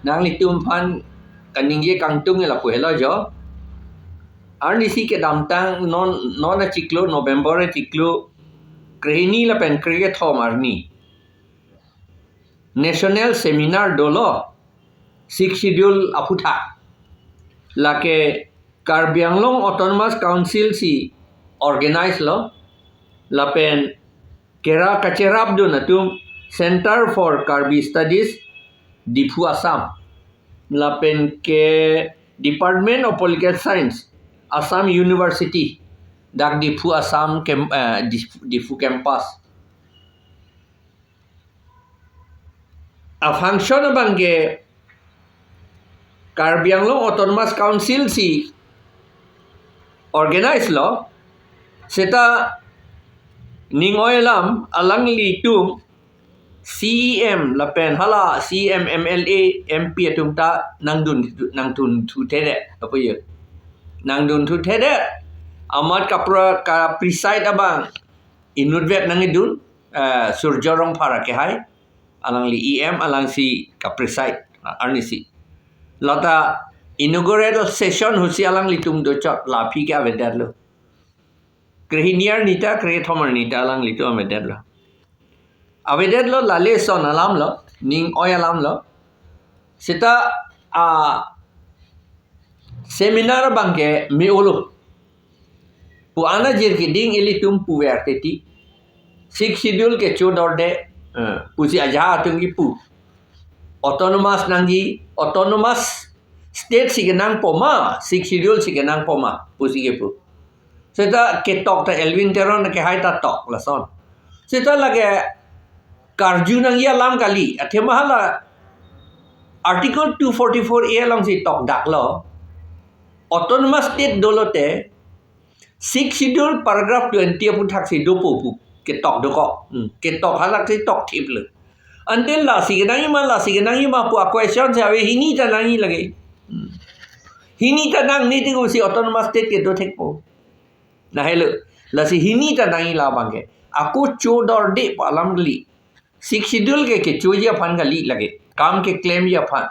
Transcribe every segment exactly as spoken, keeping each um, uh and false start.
Nanglitum aphan kaningje kangtung lapu helo jo. Arnisi kedamtang non, non achiklo, November achiklo krehini lapen krekethom arni National Seminar dolo, Sixth Schedule aphuthak. Lake Karbi Anglong Autonomous Council si organize lo, lapen kera kacherapdun atum Center for Karbi Studies, Diphu, Assam, lapen ke Department of Political Science, Assam University, dak Diphu, Assam kem-, eh, Diphu, Diphu campus. A function abang ke Karbi Anglong Autonomous Council si organize lo, seta ning oi alam alanglitum C E M lapen hala C E M, M L A, M P atum ta nangdun, nangdun thuthedet, apa ya? Nangdun thuthedet. Amat kapra, ka preside abang inutvet nangidun, eh, Surjya Rongphar akehai, alangli E M, alangsi ka preside, ah, arnisi. Lata inaugural session ahutsi alanglitum dochot, la aphi ke avedetlo. Krehini arni ta, krethom arni ta alanglitum avedetlo. Avedetlo, lale son alam lo, ning oi alam lo. Seta, ah, seminar abang ke me-olo pu ana jirkeding ilitum puver teti. Sixth Schedule kechodorde, eh, pusi ajahak atum kipu. Autonomous nangji, autonomous state si kenangpo ma, Sixth Schedule si kenangpo ma, pusi kipu. Seta ketok ta Elwin Teron akehai ta tok lason. Seta lake karju nangji alam kali, athema hala Article two forty-four A alongsi tokdaklo. Autonomous state dolote, Sixth Schedule paragraph twenty aphuthaksi dopo pu ketok dokok. Hmm. Ketok halaksi tokthiplo. Ante lasi kenangji ma, lasi kenangji ma pu a question si ave, hini ta nangji lake. Hmm. Hini ta nangne tikosi autonomous state kedo thekpo. Lahelo, lasi hini ta nangji la abang ke. Ako chodorde pu alam kali. Sixth Schedule ke kechoji aphan kali lake. Kam keklemji aphan.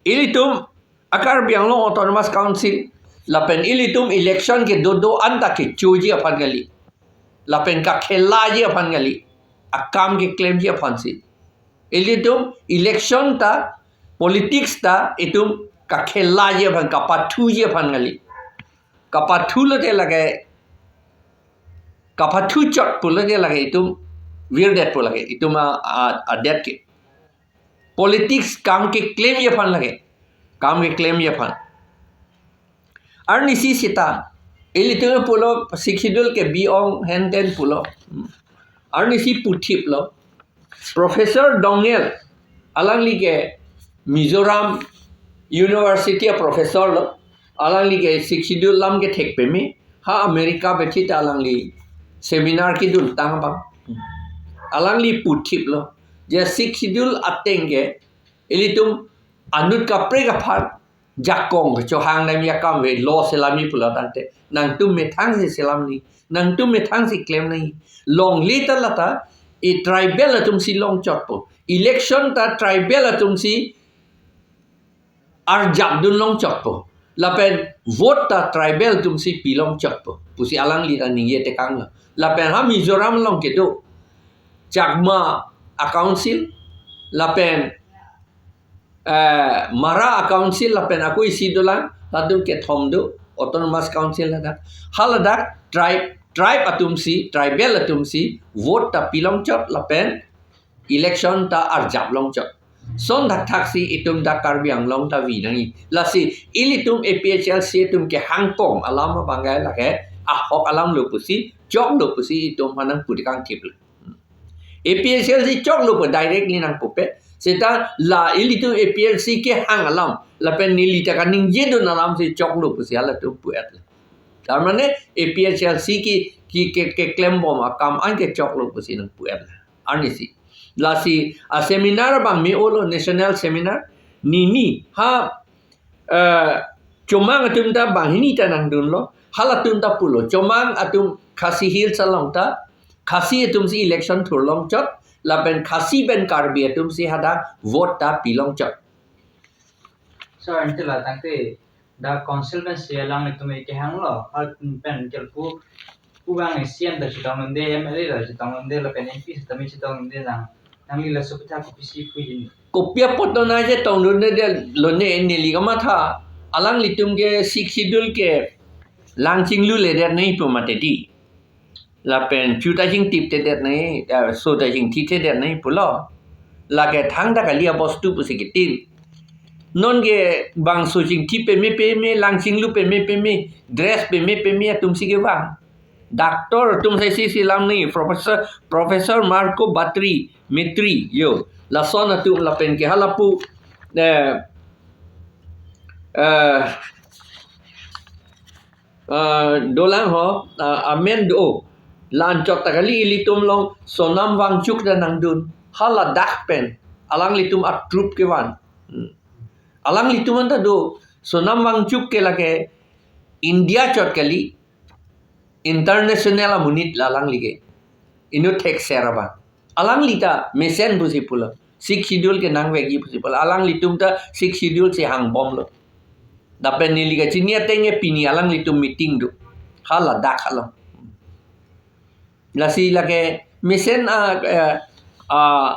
Ilitum a Karbi Anglong Autonomous Council lapen ilitum election kedo do-an ta kechoji aphan kali. Lapen kakhelaji aphan kali. Akam keklemji aphansi. Ilitum election ta, politics ta itum kakhelaji aphan, kapathuji aphan kali. Kapathu lote lake, kapathu chot pulote lake itum virdetpo lake, itum a, a, adet ke. Politics kam keklemji aphan lake. Kam keklemji aphan. Arnisi seta, ilitum pulo Sixth Schedule ke bi-ong henten pulo. Arnisi puthiplo. Professor Doungel, alangli ke Mizoram University a professor lo, alangli ke Sixth Schedule alam kethek peme, ha America bethi ta alangli seminar kedun tang abang. Alangli puthiplo, je Sixth Schedule ateng ke, ilitum anut kaprek aphan, jakong kechohang damji akam ave, law selamji pulo tangte. Nangtum methang si selam nangji. Nangtum methang si klem nangji. Longle ta lata, e tribal atum si longchotpo. Election ta tribal atum si arjapdun longchotpo. Lapen vote ta tribal atum si pi longchotpo. Pusi alangli ta ningje tekanglo. Lapen ha Mizoram along kedo Chakma a council, lapen eh, Mara a council lapen ako isi dolang, latum kethom do, autonomous council ladak. Haladak tribe, tribe atum si, tribal atum si, vote ta pi longchot lapen election ta arjap longchot. Son thakthak si itum dak Karbi Anglong ta vi nangji. Lasi ilitum A P H L C atum kehangpong alam abang ke lake ahok alam lo pusi, choklo pusi itum aphan nangpu tekangthiplo. A P H L C choklo pu directly nangpupe. Seta la ilitum A P H L C kehang alam, lapen neli ta kaningjedun alam si choklo pusi halatum pu-et. Tar mane A P H L C ki, ki ke, keklembom akam an ke choklo pusi nangpu-et. Arnisi. Lasi a seminar abang me-olo, national seminar. Nini ha, eh, Chomang atum ta banghini ta nangdunlo. Halatum ta pulo. Chomang atum Khasi Hills along ta, Khasi atum si election thur longchot, lapen Khasi pen Karbi atum si hadak vote ta pi longchot. Sir, ante la tangte dak council pen si alanglitum kehanglo, hal pen kelpu pu bang C M ta chetongdunde, M L A ta chetongdunde, lapen M P sitame chetongdunde nang, nangli laso aphuthak kopisi puji? Kopi apot non aje tongdunde lo ne, neli kamatha, alanglitum ke Sixth Schedule ke lang chingluledet nangji pu mati di. Lapen chu ta chingtiptedet nangji, eh, so ta chingthithedet nangji pulo. Lake thangta kali abostu pusi kitin. Non ke bangso chingthi peme peme, lang chinglu peme peme, dress peme peme atum si kevang. Doctor atum sai si selam nangji, Professor, Professor Marco Batri, Mitri, yo. Lason atum lapen ke halapu, eh, eh, eh, dolang ho, eh, amen do. La-anchot ta kali, ilitum along Sonam Wangchuk ta nangdun. Hala dak pen alanglitum a-troupe kevan. Hmm. Alanglitum anta do, Sonam Wangchuk ke lake India chot kali, international amonit la alangli ke. Inut thekser abang. Alangli ta mesen pusi pulo. Sixth Schedule ke nangvekji pusi pulo. Alanglitum ta Sixth Schedule si hangbomlo. Lapen neli kachini ateng ke pini alanglitum meeting do. Hala dak along. Lasi lake mesen a, a, a,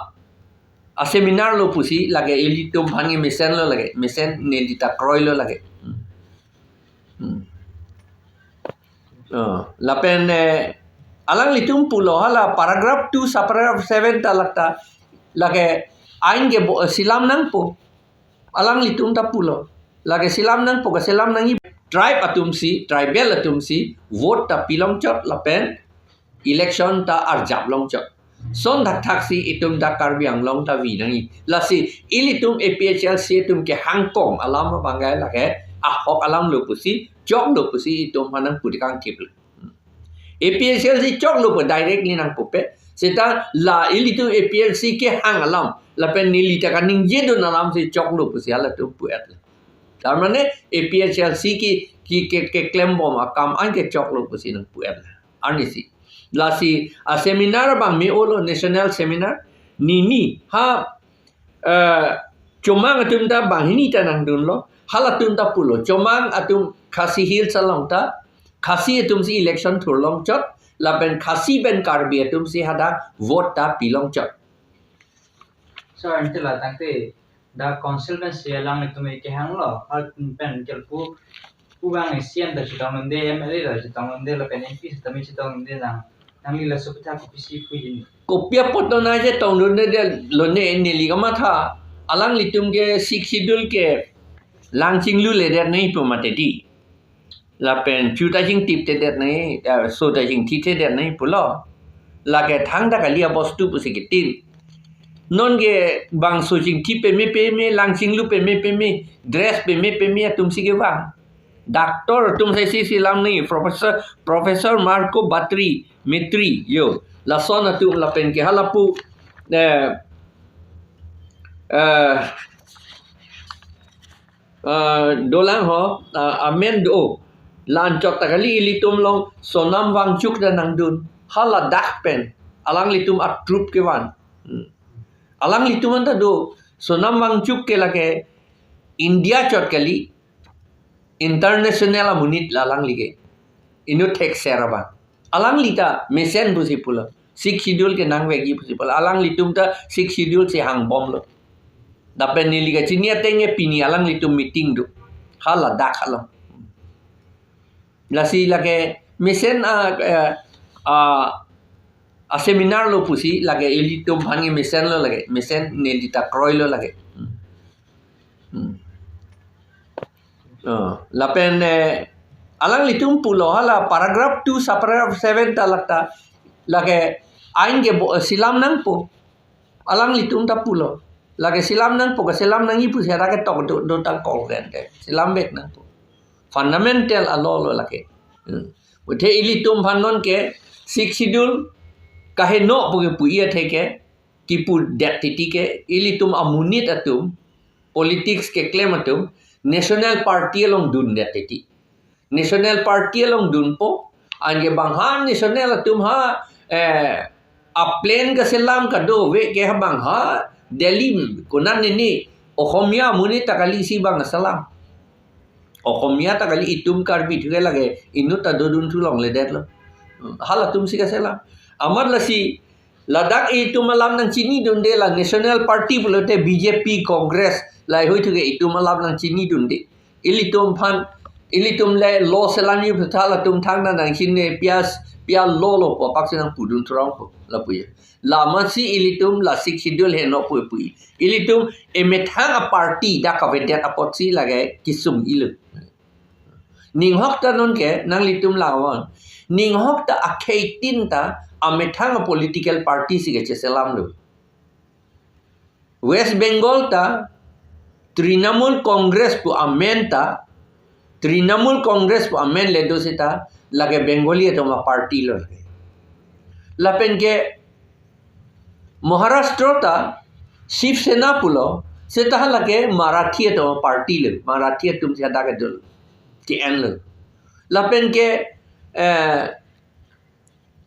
a seminar lo pusi, lake ilitum aphan ke mesen lo lake. Mesen neli ta kroilo lake. Hmm. Hmm. Oh, lapen, eh, alanglitum pulo hala paragraph two, subparagraph seven ta lata, lake ain ke bo-, selam nangpo. Alanglitum ta pulo. Lake selam nangpo, keselam nangji tribe atum si, tribal atum si, vote ta pilongchot lapen election ta arjap longchot. Lason thakthak si itum ta Karbi Anglong ta vi nangji. Lasi ilitum A P H L C atum kehangkong alam abang ke lake ahok alam lo pusi, choklo pusi itum aphan nangpu tekang thip lo. A P H L C choklo pu directly nangpupe. Seta la ilitum A P H L C kehang alam, lapen neli ta kaningjedun alam si choklo pusi halatum pu-et lo. Tar mane A P H L C ki, ki ke, keklembom akam an ke choklo pusi nangpu-et lo. Arnisi. Lasi a seminar abang me-olo, national seminar. Nini ha, eh, Chomang atum ta banghini ta nangdunlo. Halatum ta pulo. Chomang atum Khasi Hills along ta, Khasi atum si election thurlongchot, lapen Khasi pen Karbi atum si hadak vote ta pilongchot. Sir, ante la tangte dak council pen si alanglitum kehanglo, hal pen kelpu pu bang C M ta chetongdunde, M L A ta chetongdunde, lapen M P sitame chetongdunde nang, nangli laso aphuthak kopisi puji? Kopi apot non aje tongdunde lo ne, neli kamatha, alanglitum ke Sixth Schedule ke lang chingluledet nangji pu mati di. Lapen chu ta chingtiptedet nangji, eh, so ta chingthithedet nangji pulo. Lake thangta kali abostu pusi kitin. Non ke bangso chingthi peme peme, lang chinglu peme peme, dress peme peme atum si kevang. Doctor atum sai si selam nangji, Professor, Professor Marco Batri, Mitri, yo. Lason atum lapen ke halapu, eh, eh, eh, dolang ho, eh, amen do. La-anchot ta kali, ilitum along Sonam Wangchuk ta nangdun. Hala dak pen alanglitum a-troupe kevan. Hmm. Alanglitum anta do, Sonam Wangchuk ke lake India chot kali, international amonit la alangli ke. Inut thekser abang. Alangli ta mesen pusi pulo. Sixth Schedule ke nangvekji pusi pulo. Alanglitum ta Sixth Schedule si hangbomlo. Lapen neli kachini ateng ke pini alanglitum meeting do. Hala dak along. Lasi lake mesen a, a, a, a seminar lo pusi, lake ilitum aphan ke mesen lo lake. Mesen neli ta kroilo lake. Hmm. Hmm. Oh, lapen, eh, alanglitum pulo hala paragraph two, subparagraph seven ta lata, lake ain ke bo-, selam nangpo. Alanglitum ta pulo. Lake selam nangpo, keselam nangji pusi hadak ketok do, do tangkol rente. Selam vek nangpo. Fundamental a-law lo lake. Hmm. Athe ilitum aphan non ke Sixth Schedule kaheno pu ke pu-i athe ke, kipudet titi ke, ilitum amonit atum, politics keklem atum, national party along dundet titi. National party along dunpo, anke bang ha national atum ha, eh, a-plan keselam kadokave ke ha bang ha Delhi konat nini Oxomiya amonit ta kali isi abang aselam. Oxomiya ta kali, itum Karbi thuke lake inut ta dodun thu longledetlo. Halatum si kaselam. Amat lasi ladak itum alam nangchinidunde, la National Party pulote B J P, Congress laheihui thuke itum alam nangchinidunde. Ilitum aphan, ilitum le lo selam yu phe tha, latum thangta nangchinine, pia, pia lo lo pu apak si nangpudun thurong pu lapu ya. La amatsi ilitum la Sixth Schedule heno pu pu. Ilitum emethang a-party dak kavedet apotsi lake kesung-ilo. Ning ahok ta nonke nanglitum langnon. Ning ahok ta akhei tin ta amethang a-political party si kacheselamlo. West Bengal ta Trinamool Congress pu amen ta, Trinamool Congress pu amen le do seta lake Bengali atum a-party lo lake. Lapen ke Maharashtra ta Shiv Sena pulo, seta lake Marathi atum a-party lo, Marathi atum si hadak adul ke-enlo. Lapen ke, eh,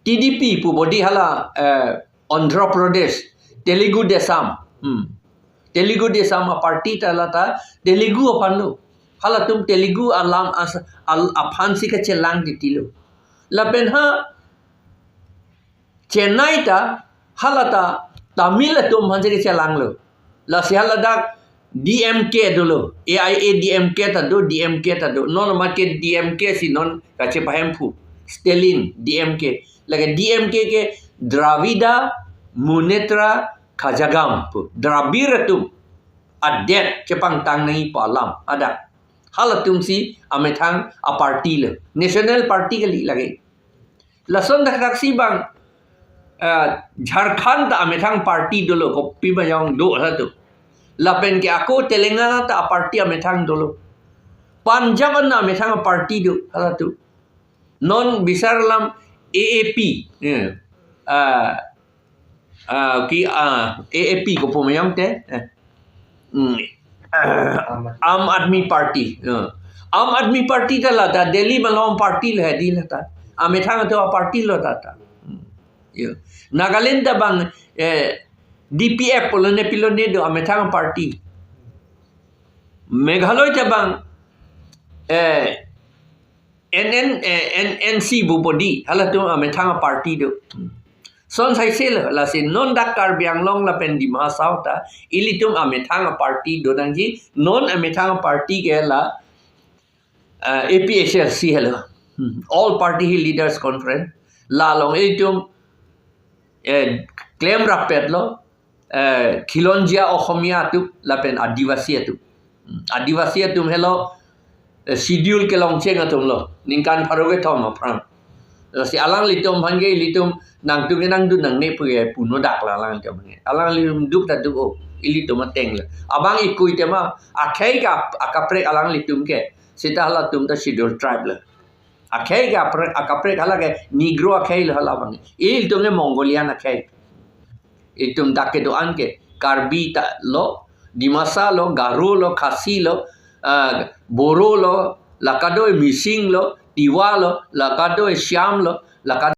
T D P pu bodi hala, eh, Andhra Pradesh, Telugu Desam. Hmm. Telugu Desam a-party ta lata Telugu aphanlo. Halatum Telugu alam as-, al-, aphan si kachelang titilo. Lapen ha Chennai ta halata Tamil atum aphan si kachelanglo. Lasi haladak D M K dolo, A I A D M K ta do, D M K ta do. Non amat ke D M K si non kachepahemphu. Stalin, D M K. Lake D M K ke Dravida Munnetra Kazhagam pu. Dravid atum adet chepangtang nangji pu alam hadak. Halatum si amethang a-party lo. National Party kali lake. Lason dak dak si abang, eh, Jharkhand ta amethang party dolo, kopima jong do halatum. Lapen ke ako Telangana ta a-party amethang dolo. Punjab an amethang party do halatum. Non bisar alam A A P, eh, ah, ah, ki, ah, A A P kopi ma jong te, eh. Hmm. Aam Aadmi Party. Eh. Aam Aadmi Party ta lata Delhi malom party lo hedi lata. Amethang atum a-party lo tata. Hmm. Yo. Nagaland ta abang, eh, D P F pulo ne pilo ne do, amethang party. Meghalaya ta abang, eh, N N, eh, N N C pu bodi, halatum amethang party do. Son saiselo, lasi non dak Karbi Anglong lapen Dima Hasao ta ilitum amethang party do nangji, non amethang party ke la, eh, A P H L C helo. Hmm. All Party Leaders Conference. La along ilitum, eh, claim rapet lo, eh, Khilonjia Oxomiya atum lapen Adivasi atum. Hmm, Adivasi atum helo, eh, schedule kelongcheng atum lo, ningkan pharo kethom aphrang. Lasi alanglitum aphan ke ilitum nangtum ke nangdun nangne pu ke puno dak lo alanglitum aphan ke. Alanglitum duk ta duk o, ilitum ateng lo. Abang ikui tema, akhei ka, akaprek alanglitum ke. Seta halatum ta schedule tribe lo. Akhei ke apre-, akaprek hala ke Negro akhei lo hala abang. Ilitum ke Mongolian akhei. Itum dak kedo-an ke Karbi ta lo, Dimasa lo, Garo lo, Khasi lo, ah, Boro lo, la kado-an Mising lo, Tiwa lo, la kado-an Siam lo, la kado